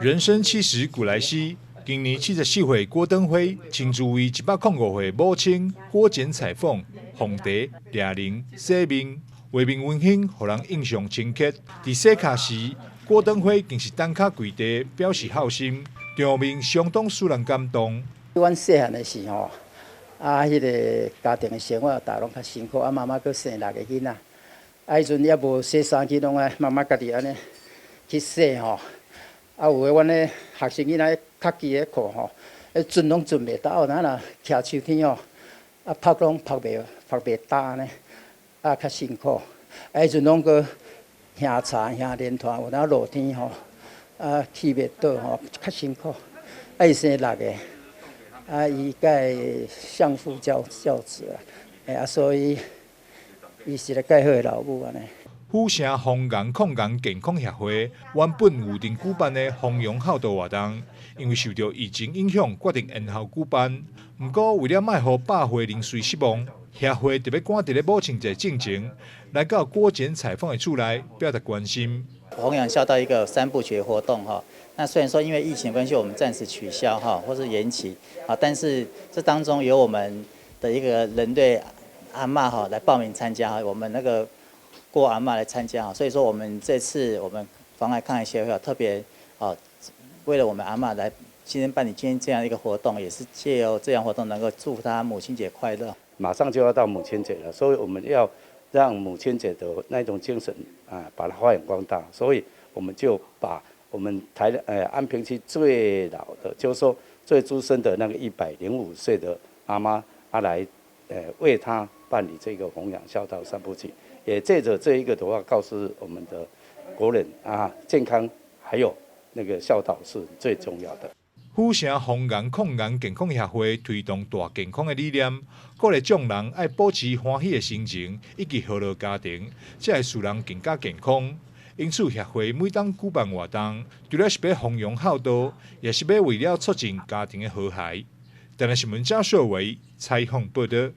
人生七十古來稀，今年74歲郭登輝親自為105歲母親郭簡彩鳳奉茶、掠奶、洗面，畫面溫馨，予人印象深刻。佇洗跤時，郭登輝更是單跤跪地表示孝心，場面相當使人感動。阮細漢的時候，啊，彼个家庭的生活大攏較辛苦，啊，媽媽閣生六个囡仔，啊，彼陣猶無洗衫機，攏愛媽媽家己按呢去洗吼。啊，有的阮咧學生囡仔較記的褲吼，彼陣攏陣袂焦，有當若徛秋天吼，啊，曝攏曝袂焦按呢，啊，較辛苦。啊，彼陣攏閣瓦柴、瓦連團，有當落天吼，啊，去袂倒吼，較辛苦。啊，伊生六个。啊，伊蓋相夫教子啊，欸啊，所以伊是個蓋好的老母按呢。府城防癌抗癌健康協會原本預定舉辦的弘揚孝道活動，因為受著疫情影響，決定延後舉辦。毋過為了莫予百歲人士失望，協會特別趕佇咧母親節進前來到郭簡彩鳳的厝內，表達關心。弘揚孝道一個三部曲活動哈，那雖然說因為疫情關係，我們暫時取消哈，或是延期啊，但是這當中有我們的一個仁對阿嬤哈來報名參加哈，我們那個郭阿嬤來參加哈，所以說我們這次我們防癌抗癌協會特別啊，為了我們阿嬤來今天辦理今天這樣一個活動，也是借由這樣活動能夠祝福她母親節快樂。馬上就要到母親節了，所以我們要讓母親節的那種精神啊，把它發揚光大。所以我們就把我們安平區最老的，就是說最資深的那個105歲的阿媽啊，來為她辦理這個弘揚孝道三部曲，也借着這一個的話，告訴我們的國人啊，健康還有那個孝道是最重要的。府城防癌抗癌健康協會推動大健康的理念，鼓勵眾人愛保持歡喜的心情，以及和樂家庭，才會使人更加健康。因此，協會每當舉辦活動，除了是欲弘揚孝道，也是欲為了促進家庭的和諧。台南新聞張秀偉採訪報導。